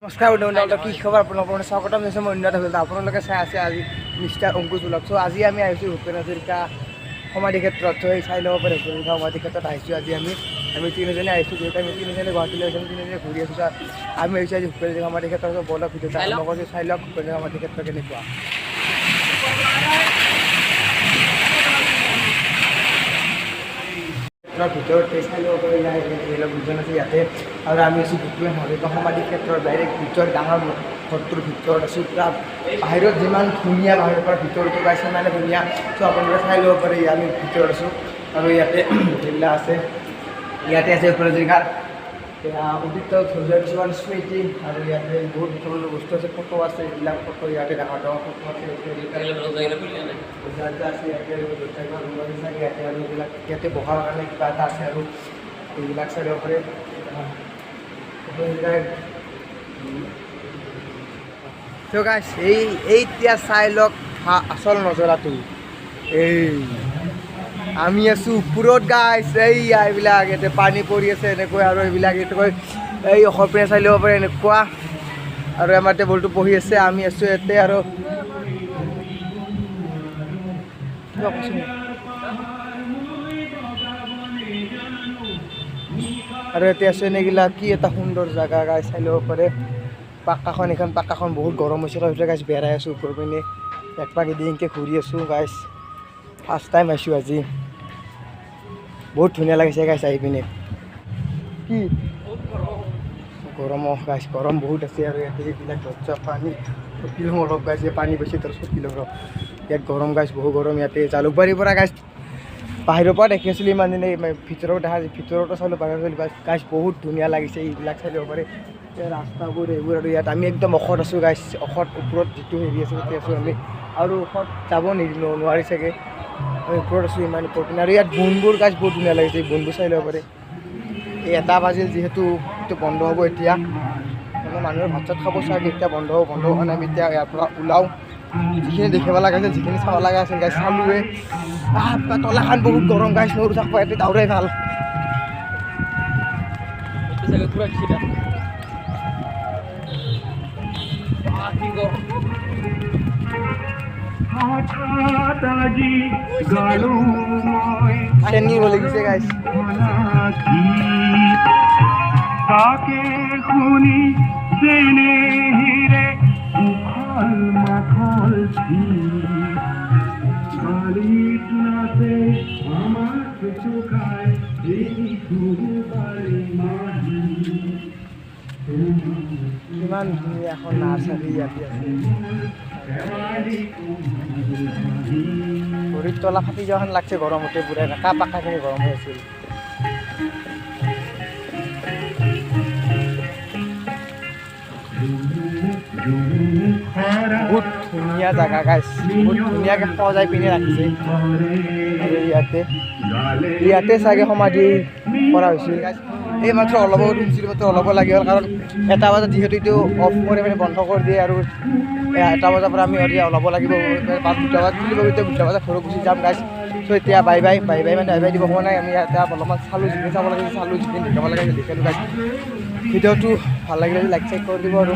নমস্কাৰ বন্ধু, কি খবৰ আপোনালোকৰ? স্বাগতম জনাইছোঁ মই অন্য এটা ভিডিঅ'ত। আপোনালোকে চাই আছে আজি মিষ্টাৰ অংকুশ ব্লগ। চ' আজি আমি আহিছোঁ ভূপেন হাজৰিকা সমাধি ক্ষেত্ৰত। চ' এই চাই ল'ব পাৰে, ভূপেন হাজৰিকা সমাধি ক্ষেত্ৰত আহিছোঁ আজি। আমি আমি তিনিজনে আহিছোঁ, যিহেতু আমি তিনিজনে গুৱাহাটীলৈ আহিছোঁ, আমি তিনিজনে ঘূৰি আছোঁ। চ' আমি আহিছোঁ আজি ভূপেন হাজৰিকা সমাধি ক্ষেত্ৰত। বলক, ভিডিঅ'টো আৰম্ভ কৰিছোঁ। চাই লওক ভূপেন হাজৰিকা সমাধি ক্ষেত্ৰ কেনেকুৱা। ক্ষেত্ৰৰ ভিতৰত চাই ল'ব পাৰে, এইবিলাক দুজন আছে ইয়াতে আৰু আমি আছোঁ ভূপেন হাজৰিকা সমাধি ক্ষেত্ৰৰ ডাইৰেক্ট ভিতৰত, ডাঙৰ ঘৰটোৰ ভিতৰত আছোঁ। পূৰা বাহিৰত যিমান ধুনীয়া বাহিৰৰ পৰা, ভিতৰতো গাইছে সিমানে ধুনীয়া। চ' আপোনালোকে চাই ল'ব পাৰে, আমি ভিতৰত আছোঁ আৰু ইয়াতে এইবিলাক আছে। ইয়াতে আছে ভূপেন হাজৰিকাৰ অতীত ধৰি কিছুমান স্মৃতি আৰু ইয়াতে বহুত ধৰণৰ বস্তু আছে, ফটো আছে, এইবিলাক ফটো ইয়াতে ডাঙৰ ডাঙৰ ফটো আছে। আছে ইয়াতে আৰু ইয়াতে আৰু এইবিলাক ইয়াতে বহাৰ কাৰণে কিবা এটা আছে আৰু এইবিলাক চাই ল'ব পাৰে। তো গাইছ, এই এতিয়া চাই লওক আচল নজৰাটো। এই আমি আছোঁ ওপৰত গাইছ। এই এইবিলাক ইয়াতে পানী পৰি আছে এনেকৈ আৰু এইবিলাক এনেকৈ এই অসমীয়া চাই ল'ব পাৰে এনেকুৱা। আৰু আমাৰ টেবুলটো বহি আছে, আমি আছোঁ ইয়াতে। আৰু আৰু ইয়াতে আছোঁ। এনেগিলা কি এটা সুন্দৰ জেগা গাইছ, চাই ল'ব পাৰে। পাক্কাখন, এইখন পাক্কাখন বহুত গৰম হৈছে। তাৰপিছত গাইছ বেৰাই আছোঁ ওপৰ পিনে, এক পাক এদিনকৈ ঘূৰি আছোঁ গাইছ। ফাৰ্ষ্ট টাইম আহিছোঁ আজি, বহুত ধুনীয়া লাগিছে গাইছ আহি পিনে। কি গৰম গাইছ, গৰম বহুত আছে। আৰু ইয়াতে এইবিলাক দৰ্জা, পানী চকি লওঁ অলপ গাইছ, পানী বেছি তাৰ চকি লওঁ। ইয়াত গৰম গাইছ, বহু গৰম ইয়াতে। জালুকবাৰীৰ পৰা গাইছ বাহিৰৰ পৰা দেখি আছিলোঁ ইমান দিনে, ভিতৰত দেখা, ভিতৰতো চালোঁ, বাহিৰত চালোঁ গাইছ, বহুত ধুনীয়া লাগিছে। এইবিলাক চাই ল'ব পাৰে ৰাস্তাবোৰ এইবোৰ। আৰু ইয়াত আমি একদম ওখত আছোঁ গাইছ, ওখত ওপৰত যিটো হেৰি আছে তাতে আছোঁ আমি। আৰু ওখত যাব নোৱাৰি চাগে, আমি ওপৰত আছোঁ ইমান ওপৰত। আৰু ইয়াত বনবোৰ গাছ বহুত ধুনীয়া লাগিছে, এই বনবোৰ চাই ল'ব পাৰে। এই এটা বাজিল যিহেতু এইটো বন্ধ হ'ব এতিয়া, মানে মানুহে ভাত চাত খাব চাগে, এতিয়া বন্ধ হ'ব। বন্ধ হোৱা নাই, আমি এতিয়া ইয়াৰ পৰা ওলাওঁ। যিখিনি দেখিব লগা আছিল, যিখিনি চাব লগা আছিল গাছ চালোৱে। তলাখন বহুত গৰম গাছ, নৰু থাকিব ইয়াতে, দাউৰাই ভাল। চেনি লাগিছে গাইছ। তাকে শুনি চেনেহীৰে উখল মাখল বালিত নাচে আমাক চুকাই মাহি। কিমান ধুনীয়া এখন নাৰ্চাৰী ইয়াতে আছে। ভৰিৰ তলা ফাটি যোৱা লাগছে গৰমতে, পুৰা এনেকা পাকাখিনি গৰম হৈ আছিল। বহুত ধুনীয়া জাগা গাইছ, বহুত ধুনীয়াকৈ সজাই পিনে ৰাখিছে। আৰু ইয়াতে ইয়াতে চাগে সমাধি কৰা হৈছিল। এই মাত্ৰ অলপ আগত শুনিছিলোঁ, মাত্ৰ অলপ লাগি গ'ল, কাৰণ এটা বজাত যিহেতু এইটো অফ কৰি মানে বন্ধ কৰি দিয়ে। আৰু এটা বজাৰ পৰা আমি এতিয়া ওলাব লাগিব, 2টা বজাত খুলিব, এতিয়া 2টা বজাত ঘৰত গুচি যাম গাইছ। চ' এতিয়া বাই বাই, বাই বাই মানে বাই বাই দিব হোৱা নাই। আমি ইয়াতে অলপমান চালোঁ, যিখিনি চাব লাগে চালোঁ, যিখিনি দেখাব লাগে দেখালোঁ গাইছ। ভিডিঅ'টো ভাল লাগিলে লাইক চাইক কৰি দিব আৰু।